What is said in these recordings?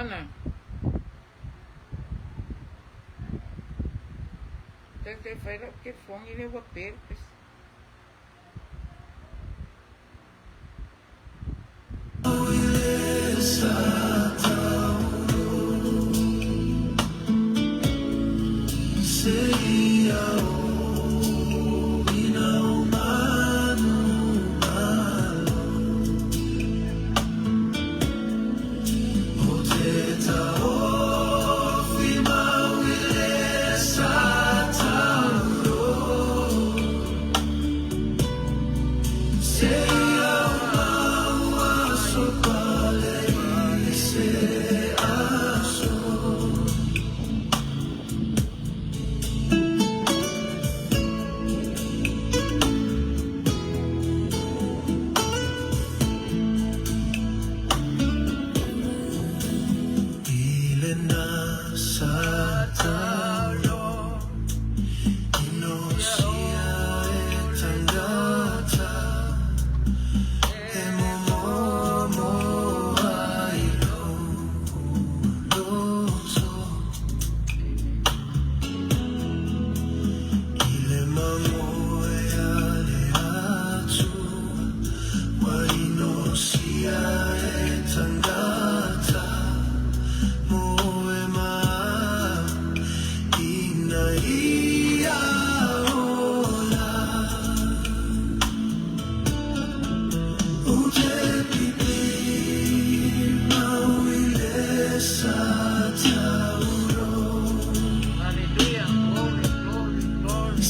Ana. Te fai lau telefoni lea ua pe le pesa. Hallelujah. Glory, glory, glory. Hallelujah. Glory, glory.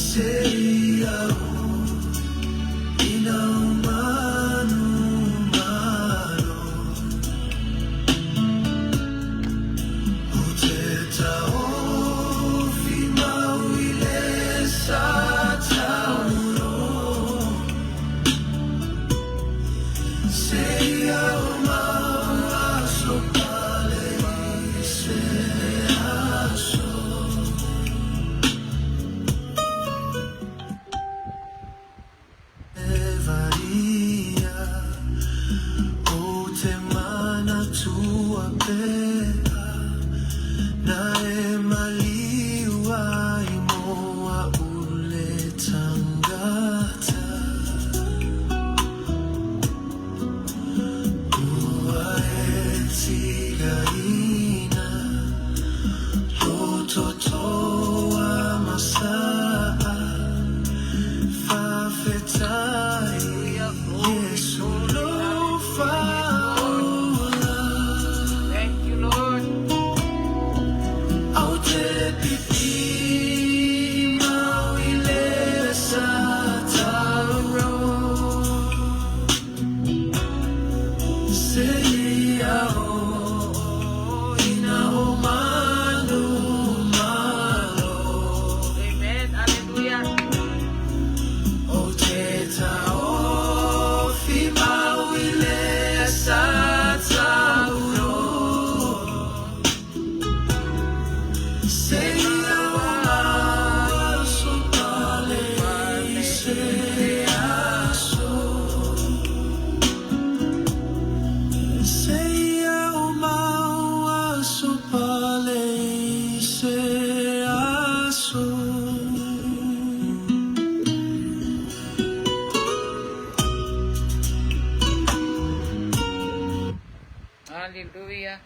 Hallelujah. Yes, Lord. Thank you, Lord. Amen. Hallelujah. Hallelujah.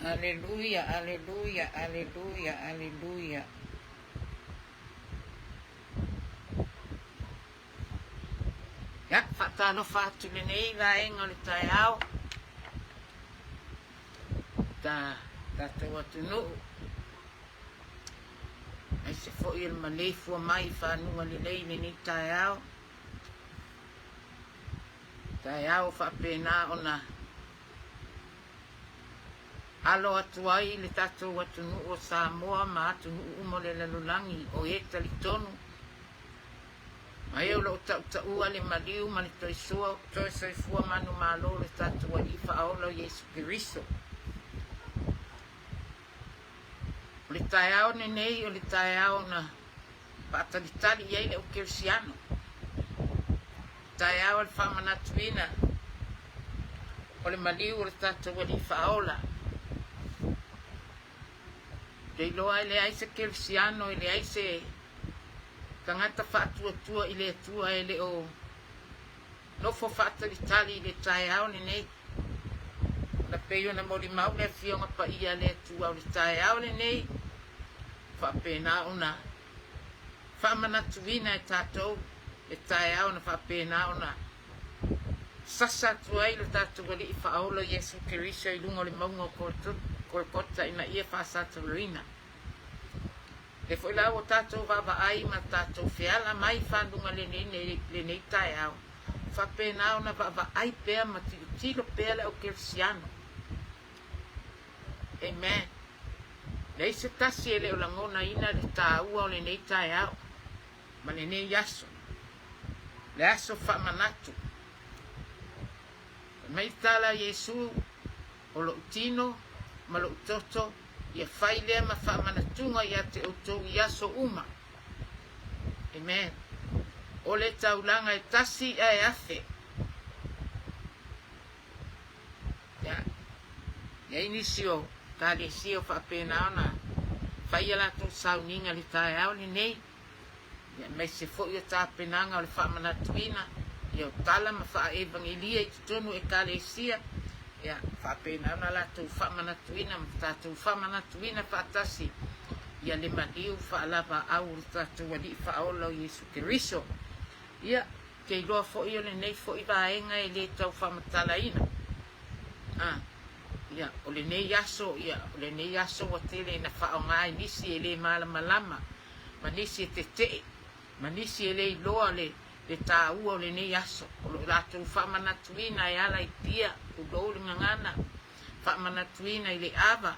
Aleluia, aleluia, aleluia, aleluia. Ia, faatalofa atu i lenei vaega o le taeao. Ta tatou atunuu. Aise foi o le maleifua mai i fanuga lelei i lenei taeao. Taeao faapena ona alo atu ai le tatou atunuu o Samoa ma atunuu uma o le lalolagi o e talitonu ma e o lo o tautaua le maliu ma le toe soifua manumalo o le tatou Alii Faaola o Iesu Keriso. O le taeao lenei o le taeao na faatalitali i ai le aukerisiano. Taeao o le faamanatuina o le maliu o le tatou Alii Faaola. Ou te iloa e leai se kerisiano, e leai se tagata faatuatua i le Atua e le o nofo faatalitali i le taeao lenei. Ona pei ona molimau le Afioga Paia a le Atua o le taeao lenei, faapena ona faamanatuina e tatou le taeao na faapena ona sasa atu ai lo tatou Alii Faaola Iesu Keriso i luga o le mauga o Kolokota ina ia faasatoloina. Lea foi la ua tatou vaavaai ma tatou feala mai faluga lenei, lenei taeao, faapena ona vaavaai pea ma tilotilo pea le au kerisiano. Amen. Leai se tasi e le o lagonaina le taua o lenei taeao ma lenei aso, le aso faamanatu. Fai mai le tala a Iesu, O lou tino ma lou toto, ia fai lea ma faamanatuga ia te outou i aso uma. Amen. O le taulaga e tasi ae afe. Ia, i ai nisi o Ekalesia o faapena ona fai a latou sauniga i le taeao lenei, ia aemaise foi o tapenaga o le faamanatuina ia o tala ma faaevagelia i totonu o Ekalesia, ia faapena ona latou faamanatuina ma tatou faamanatuina faatasi ia le maliu faalavaau o le tatou Alii Faaola o Iesu Keriso. Ia, te iloa foi o lenei foi vaega e le tau faamatalaina. A, ia, o lenei aso, ia, o lenei aso ua tele ina faaaoga e nisi e le malamalama, ma nisi e tetee, ma nisi e le iloa le, le taua o lenei aso. O lo o latou faamanatuina e ala i pia, tulou le gagana, faamanatuina i le ava,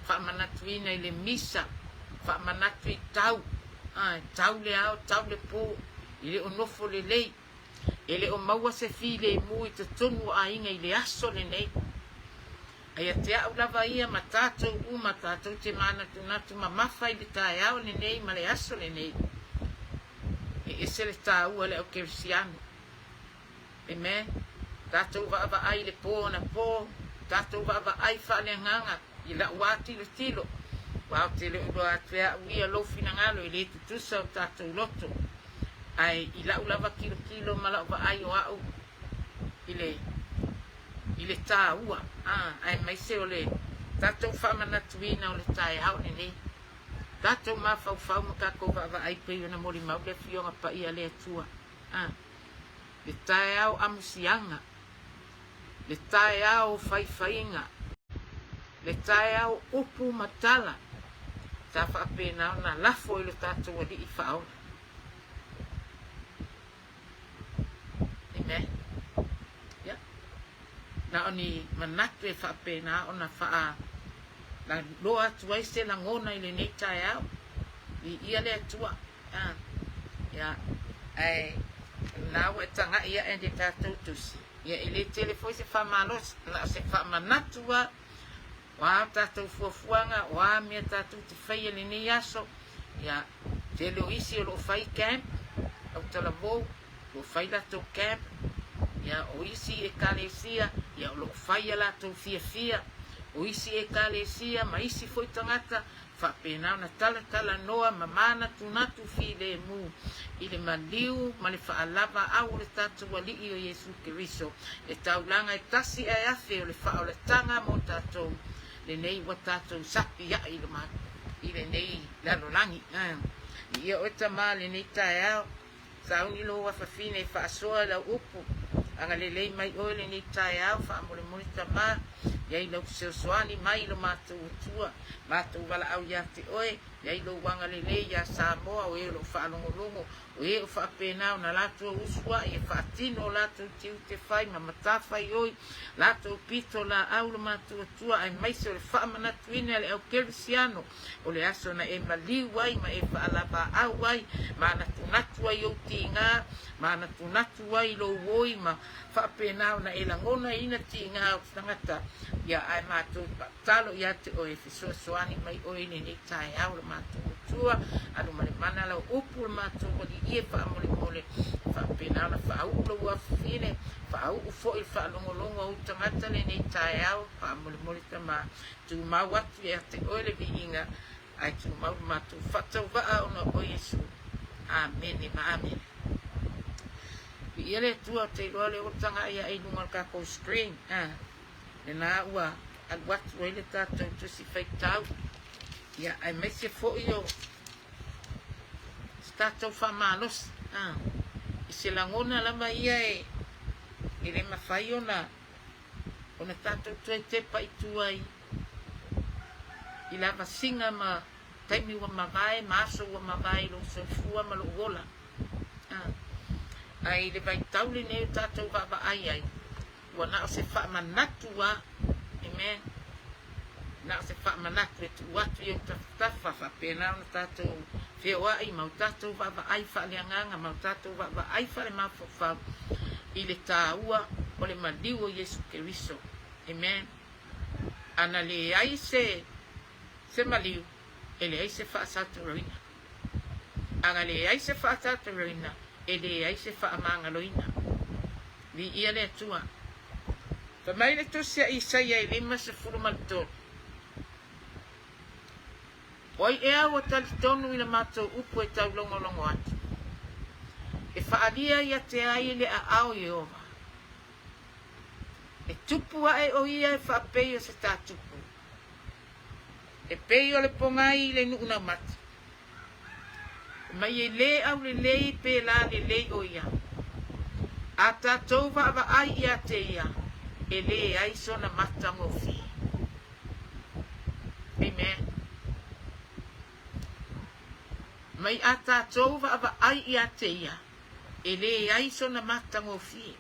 faamanatuina i le misa, faamanatu i tau, a, tau le ao, tau le po, e le o nofo lelei, e le o maua se filemu i totonu o aiga i le aso lenei. A ia te au lava ia ma tatou uma tatou te manatunatu mamafa i le taeao lenei ma le aso lenei, e ese le taua i le au kerisiano. Amen. Tatou vaavaai i le po anapo, tatou vaavaai faaleagaga i lau lava tilotilo, aua ou te le o iloa atu e au ia lou finagalo e le tutusa o tatou loto. Ae i lau lava tilotilo ma lau vaai o au i le, i le taua, a, aemaise o le tatou faamanatuina o le taeao lenei. Tatou mafaufau ma tatou vaavaai pei ona molimau le Afioga Paia a le Atua. A. Le taeao amusiaga, le taeao faifaiga, le taeao upu ma tala, sa faapena ona lafo i lo tatou Alii Faaola. Amen. Ia. Na o ni manatu e faapena ona faa loa atu ai se lagona i lenei taeao. Viia le Atua. A, ia, ae na ua e taga'i aʻe i le tatou tusi, ia e le tele foi se faamalosi, na o se faamanatu lava, o a tatou fuafuaga, o a mea tatou te faia i lenei aso, ia, tele o isi o lo o fai camp, autalavou, o lo o fai latou camp, ia, o isi ekalesia, ia, o lo o fai a latou fiafia, o isi ekalesia ma isi foi tagata, Faapena ona talatalanoa ma manatunatu filemu i le maliu ma le faalavaau o le tatou Alii o Iesu Keriso, le taulaga e tasi ae afe o le faaolataga mo tatou. lenei ua tatou sapi ae i le i lenei lalolagi. Viia oe Tama i lenei taeao, sauni lou afafine e faasoa i lau upu, agalelei mai oe lenei taeao, faamolemole Tama, i ai lau fesoasoani mai i lo matou Atua, matou valaau ia te oe, i ai lou agalelei ia Samoa o e o lo o faalogologo, O e o faapena ona latou usu ai e faatino o latou tiute fai ma matafaioi, latou pito laau lo matou Atua aemaise o le faamanatuina e le au kerisiano o le aso na e maliu ai ma e faalavaau ai, manatunatu ai ou tiga, manatunatu ai lou oi ma faapena ona e lagonaina tiga o tagata, ia ae matou Tatalo ia te oe e fesoasoani mai oe i lenei taeao lo matou Atua, alu ma le mana lau upu lo matou Alii e faamolemole, faapena ona faauu lou afafine, faauu foi le faalogologo a ou tagata lenei taeao, faamolemole Tama, tumau atu ia te oe le viiga, ae tumau lo matou faatauvaa ona o Iesu. Amene ma amene. Viia le Atua, ou te iloa lea ua tagai ae i luga o le tatou screen. Ah. Lena ua alu atu ai le tatou tusi faitau, ia, aemaise foi o se tatou faamalosi, a, i se lagona lava ia e, e le mafai ona, ona tatou toe tepa i tua i, i lavasiga ma taimi ua mavae ma aso ua mavae i lou soifua ma lou ola. A, ae i le vaitau lenei o tatou vaavaai ai, Ua na o se faamanatu a. Amen. Na o se faamanatu e tuu atu i ou tafatafa, faapena ona tatou feoai ma o tatou vaavaai faaleagaga ma o tatou vaavaai faalemafaufau i le taua o le maliu o Iesu Keriso. Amen. Ana leai se, se maliu, e leai se faasatoloina. Ana leai se faasatoloina, e leai se faamagaloina. Viia le Atua. Fai mai le tusi a Isaia e 53, O ai ea ua talitonu i la matou upu e taulogologo atu? E faaalia ia te ai le aao o Ieova. E tupu ae o ia e faapei o se tatupu. E pei o le pogai i le nuu naumati. Mai e lē aulelei pēlā lelei ʻo ia. A tatou vaavaai ia te ia, e leai sona matagofie. Amen. Mai a tatou vaavaai ia te ia, e leai sona matagofie.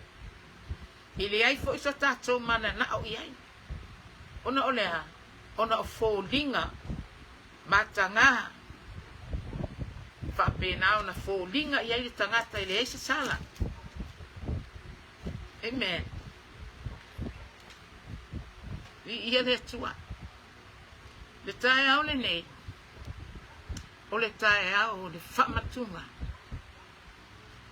E leai foi so tatou mananao i ai. Ona o le a? Ona o foliga mataga faapena ona foliga i ai le tagata e leai se sala. Amen. Viia le Atua. Le taeao lenei, o le taeao o le faamatuga.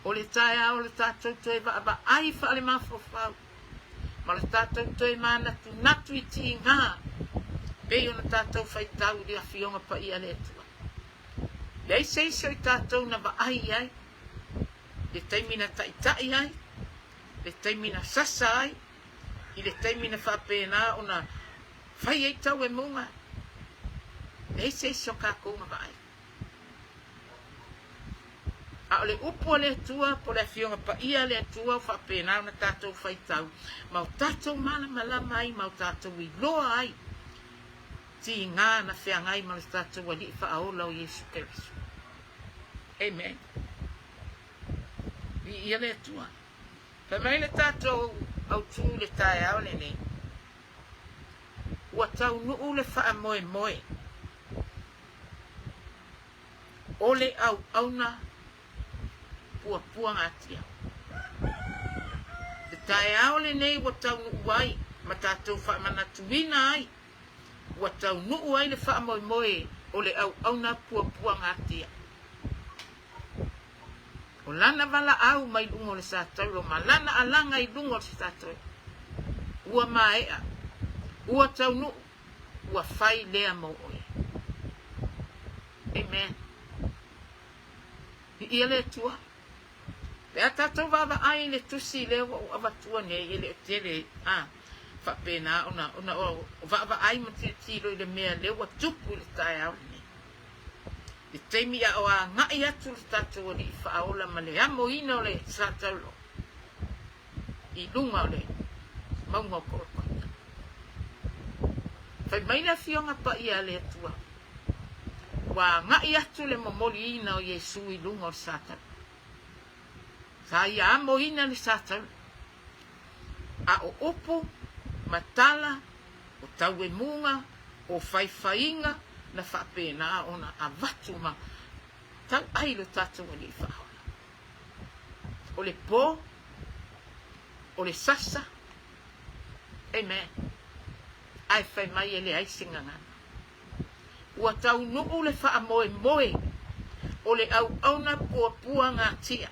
O le taeao o le tatou toe vaavaai faalemafaufau ma le tatou toe manatunatu i tiga pei ona tatou faitau i le Afioga Paia a le Atua. Leai se isi o i tatou na vaai i ai, le taimi na taitai ai, le taimi na sasa ai, i le taimi na faapena ona fai ai tauemuga, leai se isi o kakou na vaai. A o le upu a le Atua, po o le Afioga Paia a le Atua, ua faapena ona tatou faitau, ma o tatou malamalama ai, ma o tatou iloa ai, tiga na feagai ma le tatou Alii Faaola o Iesu Keriso. Amen. Viia le Atua. Fai mai le tatou autu i le taeao lenei, ua taunuu le faamoemoe o le auauna puapuagatia. Le taeao lenei ua taunuu ai ma tatou faamanatuina ai, ua taunuu ai le faamoemoe o le auauna puapuagatia. O lana valaau mai luga o le satauro ma lana alaga i luga o le satauro, ua maea, ua taunuu, ua fai lea mo oe. Amen. Viia le Atua. Pe a tatou vaavaai i le tusi lea ua ou avatua nei, e le o tele, a. Faapena ona ona o vaavaai ma tilotilo i le mea lea ua tupu i le taeao lenei. Le taimi a o agai atu le tatou Alii Faaola ma le amoina o le sa taulo i luga o le mauga o Kolokota. Fai mai le Afioga Paia a le Atua, ua agai atu le momoliina o Iesu i luga o le sa taulo. Sa ia amoina le sa taula. A o upu ma tala, o tauemuga, o faifaiga na faapena ona avatu ma tauai lo tatou Alii Faaola. O le po, o le sasa, amen, ae fai mai e leai se gagana. Ua taunuu le faamoemoe o le auauna puapuagatia.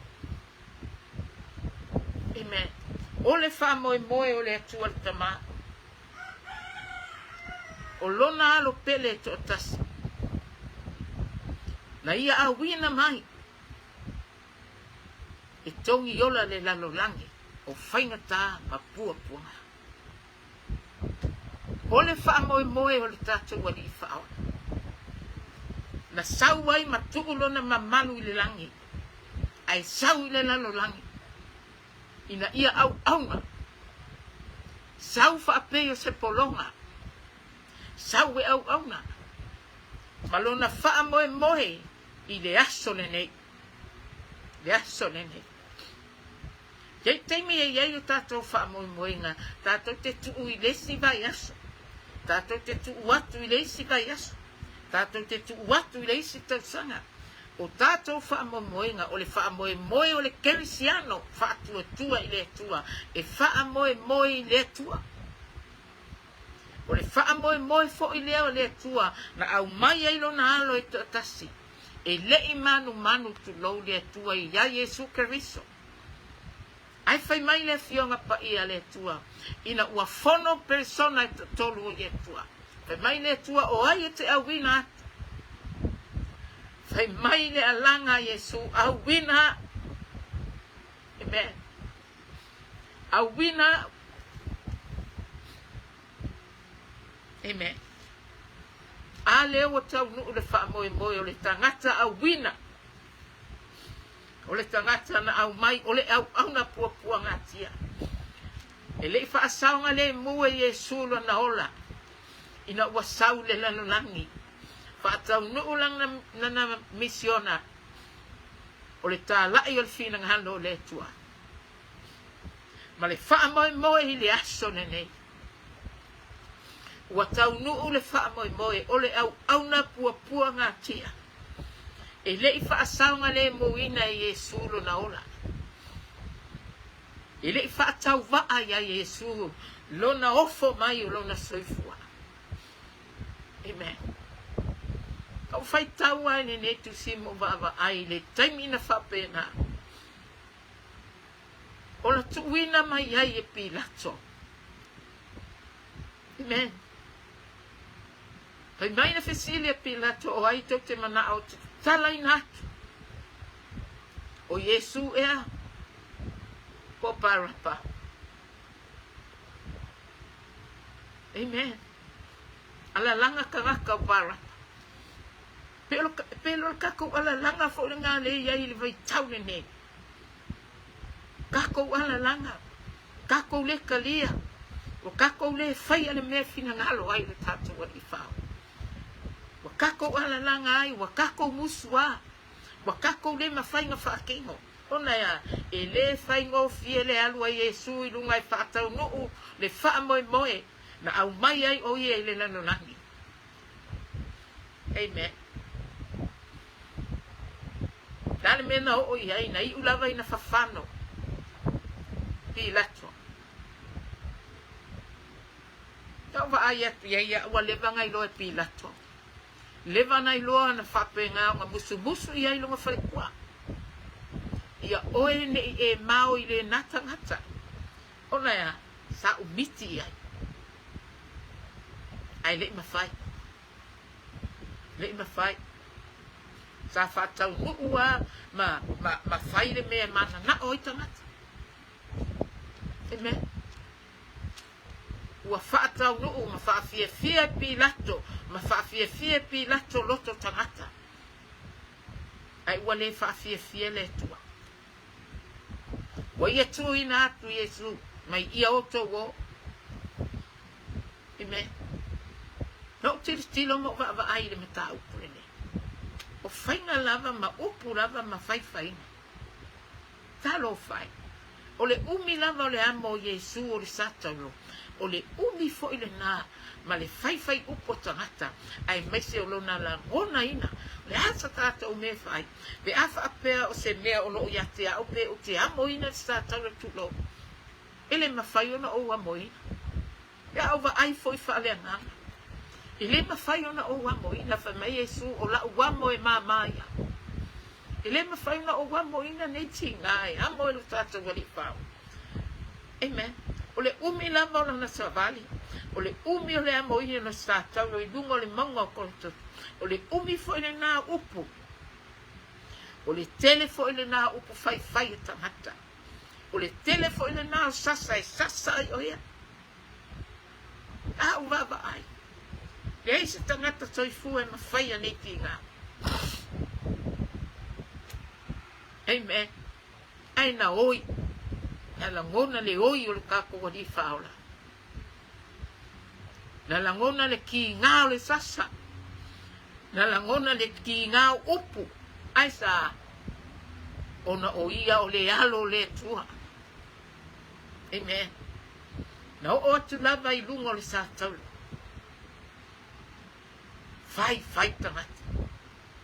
Amen. O le faamoemoe o le Atua le Tama. O lona alo pele e toatasi. Na ia auina mai e togi ola le lalolagi o faigata ma puapuaga. O le faamoemoe o le tatou Alii Faaola, na sau ai ma tuu lona mamalu i le lagi, ae sau i le lalolagi, ina ia auauna, sau faapei o se pologa, sau e auauna, ma lona faamoemoe i le aso lenei, le aso lenei. I ai taimi e i ai o tatou faamoemoega, tatou te tuu i le isi vaiaso, tatou te tuu atu i le isi vaiaso, tatou te tuu atu i le isi tausaga. O tatou faamoemoega, o le faamoemoe o le kerisiano faatuatua i le Atua, e faamoemoe i le Atua. O le faamoemoe foi lea o le Atua na aumai ai Lona Alo e toatasi, e le i manumanu tulou le Atua iā Iesu Keriso. Ae fai mai le Afioga Paia a le Atua, ina ua fono persona e toatolu o Atua. Fai mai le Atua, o ai e te auina atu? Fai mai le alaga a Iesu, auina au. Amen. Auina au. Amen. A lea ua taunuu le faamoemoe o le tagata auina. O le tagata na aumai, o le auauna puapuagatia. E le i faasaogalemu e Iesu lona ola, ina ua sau i le lalolagi, faataunuu lana misiona, o le talai o le finagalo o le Atua. Ma le faamoemoe i le aso lenei. Ua taunuu le faamoemoe o le auauna puapuagatia. E le i faasaogalemuina e Iesu lona ola. E le i faatauvaa ia Iesu lona ofo mai o lona soifua. Amen. Na ou faitau lava i lenei tusi ma ou vaavaai i le taimi na faapena. O la tuuina mai ai e Pilato. Amen. Fai mai le fesili a Pilato, o ai tou te manao ou te tatalaina atu? O Iesu ea po o Parapa? Amen. Alalaga tagata o Parapa. Pe o le tatou alalaga foi lena lea e i ai i le vaitau lenei. Tatou alalaga, tatou le talia, ua tatou le faia le mea e finagalo ai lo tatou Alii Faaola. Ua tatou alalaga ai, ua tatou musuā, ua tatou le mafai ona faatino. Ona e a? E le faigofie le alu a Iesu i luga e faataunuu le faamoemoe na aumai ai o Ia i le lalolagi. Amen. Le a le mea na oo i ai, na iu lava ina fafano Pilato. Na ou vaai atu i ai ia, ua leva ona iloa e Pilato. Leva ona iloa na faapena ona musumusu i ai lona faletua. Ia oe ne i e mao i lena tagata. Ona e a? Sa umiti i ai. Ae le i mafai. Le i mafai. Sa faataunuu lava ma, ma, ma fai le mea e mananao ai tagata. Amen. Ua faataunuu ma faafiafia e Pilato, ma faafiafia e Pilato loto tagata, ae ua le faafiafia le Atua. Ua ia tuuina atu Iesu mai ia outou o. Amen. Na ou tilotilo ma ou vaavaai i le mataupu lenei. O faiga lava ma upu lava ma faifaiga. Talofa e! O le umi lava o le amo o Iesu o le Sataulo, o le umi foi lena ma le faifai upu o tagata, aemaise o lona lagonaina. O le a sa tatou mea e fai? Pe a faapea o se mea o lo o ia te au pe ou te amoina le Sataulo tulou, e le mafai ona ou amoina. Pe a ou vaai foi faaleagaga, e le mafai ona ou amoina, fai mai Iesu, o la'u amo e māmā ia. E le mafai ona ou amoina nei tiga e amo e lo tatou Alii Faaola. Amen. O le umi lava o lana savali, o le umi o le amoina o le Sataulo i luga o le mauga o Kolotota, o le umi foi lena o upu, o le tele foi lena o upu faifai a tagata. O le tele foi lena o sasa e sasa ai o ia. A ou vaavaai, leai se tagata soifua e mafaia nei tiga. Amen. Ae na oi, na lagona le oi o le tatou Alii Faaola. Na lagona le kiga o le sasa. Na lagona le kiga o upu. Aisea? Ona o ia o le Alo o le Atua. Amen. Na oo atu lava i luga o le sataula. Fai, fai tagata.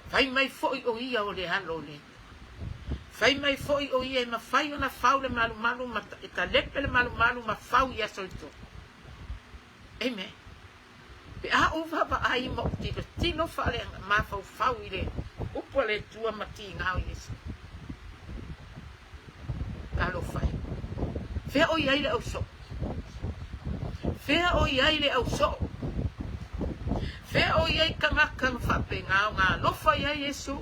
Fai mai foi o ia o le Alo o le Atua. Fai mai foi o ia e mafai ona fau le malumalu ma e talepe le malumalu ma fau i aso e tolu. Amen. Pe a ou vaavaai ma ou tilotilo faale-mafaufau i le upu a le Atua ma tiga o Iesu. Talofa e. Fea o i ai le ausoo? Fea o i ai le ausoo? Fea o i ai tagata na faapena ona alofa i ai Iesu?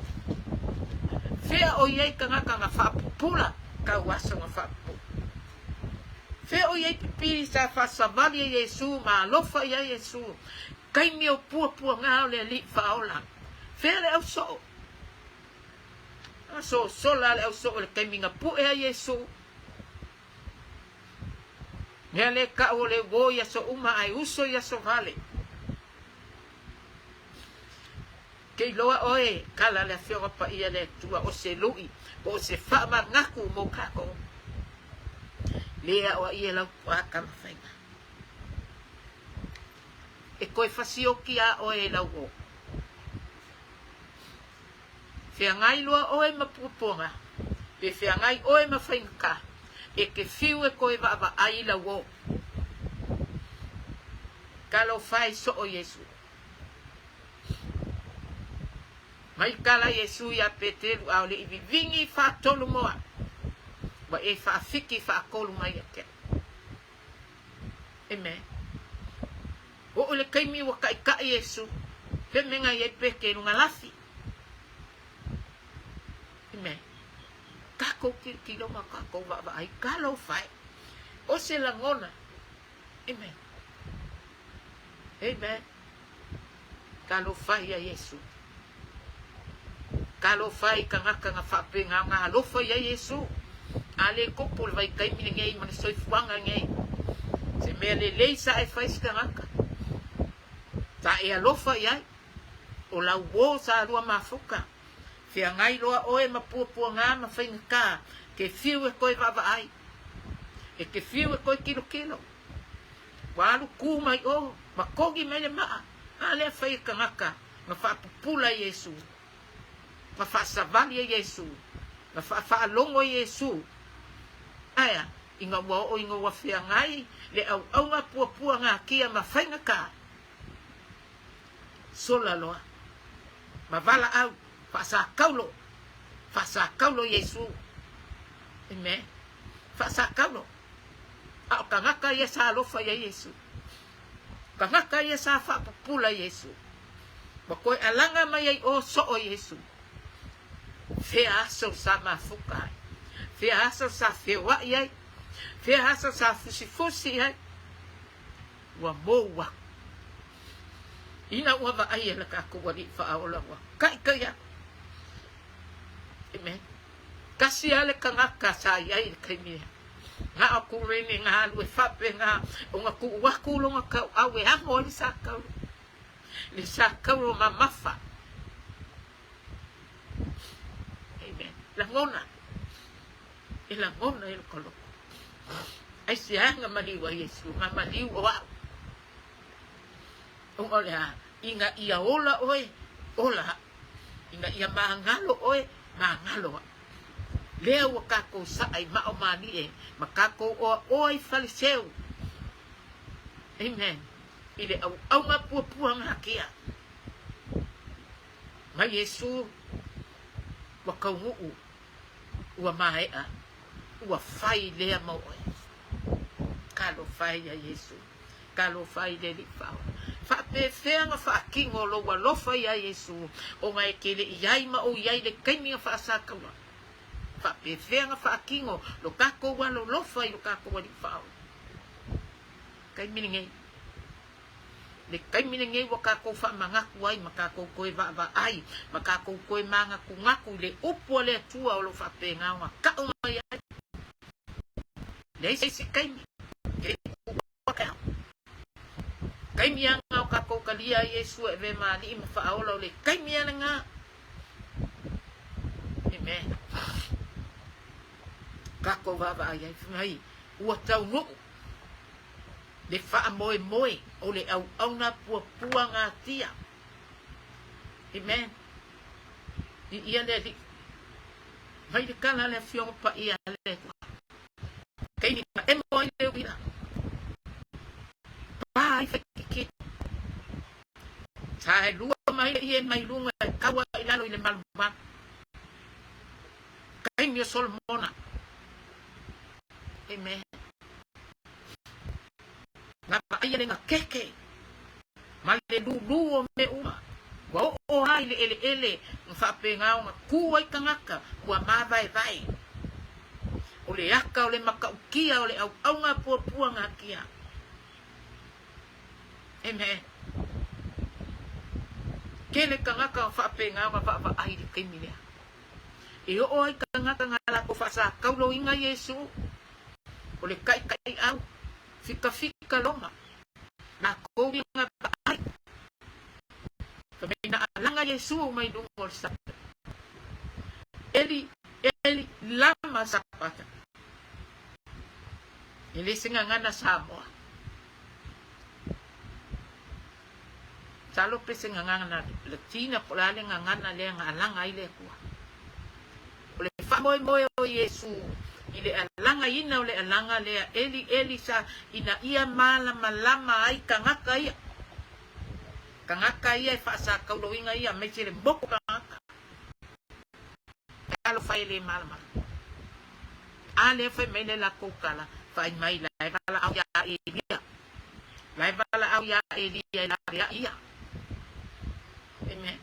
Fea o i ai tagata na faapupula tau aso na faapupula? Fea o i ai pipili sa faasavali e Iesu ma alofa i ai Iesu taimi o puapuaga o le Alii Faaola? Fea le ausoo? Na sosola le ausoo i le taimi na pue ai Iesu. Mea le kau o le uo i aso uma ae uso i aso vale. Ke iloa oe, kala le Afioga Paia le Atua o se lui po o se faamanaku mo kakou. Le aoaia lau puaa tamafaiga. E koe fasioki a oe e lau o. Feagai loa oe ma puapuaga, pe feagai oe ma faigata, e te fiu e toe vaavaai i lau o. Talofa e soo Iesu. Mai tala Iesu iā Peteru a o le i vivigi faatolu moa, ua e faafiki faatolu mai ia te au. Amen. Oo i le taimi ua taʻitaʻi Iesu, femega i ai Peteru na lafi. Amen. Takou tilotilo ma takou vaavaai, talofa e. O se lagona. Amen. Amen. Talofa ia Iesu. Talofa i tagata na faapena ona alofa i ai Iesu. A le tupu le vaitaimi lenei ma le soifuaga lenei, se mea lelei sa e fai se tagata, sa e alofa i ai, o lau uo sa lua mafuta, feagai loa oe ma puapuaga ma faigata, te fiu e toe vaavaai, e te fiu e toe tilotilo. Ua alu ku mai o, ma kogi mai le maa, a lea fai e tagata na faapupula e Iesu, na faasavali e Iesu, na faafaalogo e Iesu. Aea, ina ua oo ina ua feagai le auauna puapua natia ma faigata, sola loa, ma valaau, faasakaulo, faasakaulo Iesu. Amen. Faasakaulo. A o tagata ia sa alofa iā Iesu. Tagata ia sa faapupula Iesu. Ua toe alaga mai ai o soo Iesu. Fea aso sa mafuta ai. Fea aso sa feoai ai. Fea aso sa fusifusi ai. Ua mou aku. Ina ua vaai e le kakou alii faaola ua kaikai aku. Amen. Tasi a le tagata sa i ai i le taimi lea. Na o Kurene na alu e faapena ona tuu atu lona tauau e amo ai le satauro, le satauro mamafa. Amen. Lagona. E lagona i loko loko. Aisea na maliu ai Iesu? Na maliu o au. Ona o le a? Ina ia ola oe, ola au. Ina ia magalo oe, magalo au. Lea ua kakou saʻa i mao malie ma kakou oaoa i Faleseu. Amen. I le auauna puapua ngakia. Mai Iesu ua kaunuu, ua maea, ua fai lea mo oe. Talofa e ia Iesu. Talofa i le Alii Faaola. Faapefea na faatino lou alofa iā Iesu ona e te le i ai ma ou i ai i le taimi na faasataua? Faapefea na faatino lo tatou alolofa i lo tatou Alii Faaola? Taimi lenei. Le taimi lenei ua tatou faamanatu ai ma tatou toe vaavaai ma tatou toe manatunatu i le upu a le Atua o lo o faapena ona tau mai ai. Leai se isi taimi, e Taimi a na o tatou talia ai Iesu e ave ma Alii ma Faaola o le taimi a lena. Amen. Tatou vaavaai ai, fai mai, ua taunuu le faamoemoe o le auauna puapua gatia. Amen. I ia le Alii. Mai le tala a le Afioga Paia a le Atua. Taimi na emo ai le uila. Pā ai whaitiki. Sa e lua mai le ie mai lunga e kaua i lalo i le malumalu. Taimi o Solomona. Amen. Na vaaia le gakeke ma le lūlū o mea uma. Ua oo lava i le ʻeleʻele ma faapena ona kū ai tagata ua māvaevae. O le aka o le matautia o le ʻauʻauga puapua gatia. Amen. Tele tagata ma faapena ona vaavaai i le taimi lea. E oo ai tagata na latou faasakauloina Iesu, o le taʻitaʻiʻau, fikafika loma. Lakou ia na vaai. Fai mai na alaga Iesu mai luga o le sapa. Eli, Eli, lama sabachthani. E le se gagana Samoa. Masalo pe se gagana Latina po o le a le gagana lea na alaga ai le Atua. O le faamoemoe o Iesu i le alagaina o le alaga lea Eli, Eli sa ina ia malamalama ai tagata ia. Tagata ia e faasakauloina ia aemaise le moku tagata. Talofa e le malamalama. A lea fai mai le lakou tala, fai mai la e valaau iā Elia. La e valaau iā Elia e laveai ia. Amen.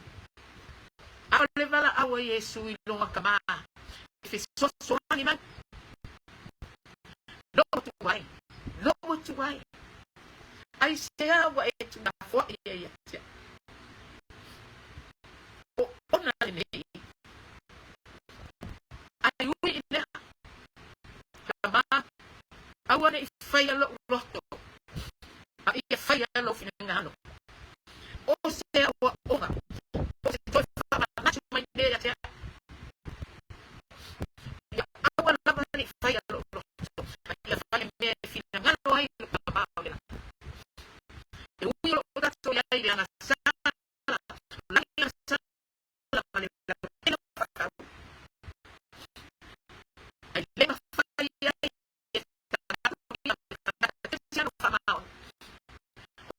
A o le valaau a Iesu i lona tama e fesoasoani mai. Lou atu ai, lou atu ai. Aisea ua e tuulafoai ai ia te au? O ona lenei. Ai ui i lea, tama, aua ne i faia lou loto, a ia faia lou finagalo. O se aoaoga, o se toe faamanatu mai lea ia te au. Ia aua lava ne i faia lou loto, a ia faia mea e finagalo ai lou tama o le lagi. E ui o lou tatou i ai i le agasala, o lagi agasala ma le lautele o faatau, ai le mafai ai e tagata ma le tagata kerisiano faamaoni.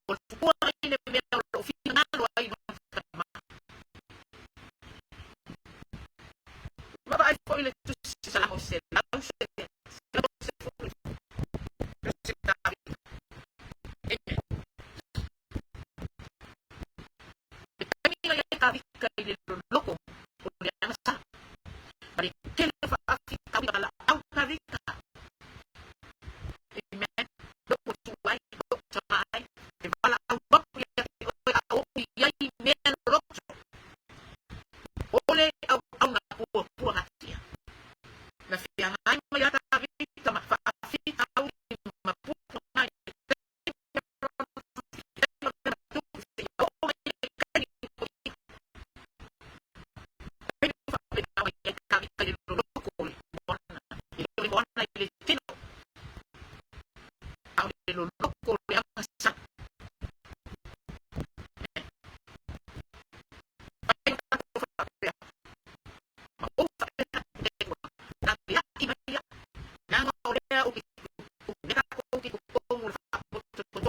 O le fua mai.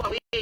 mai.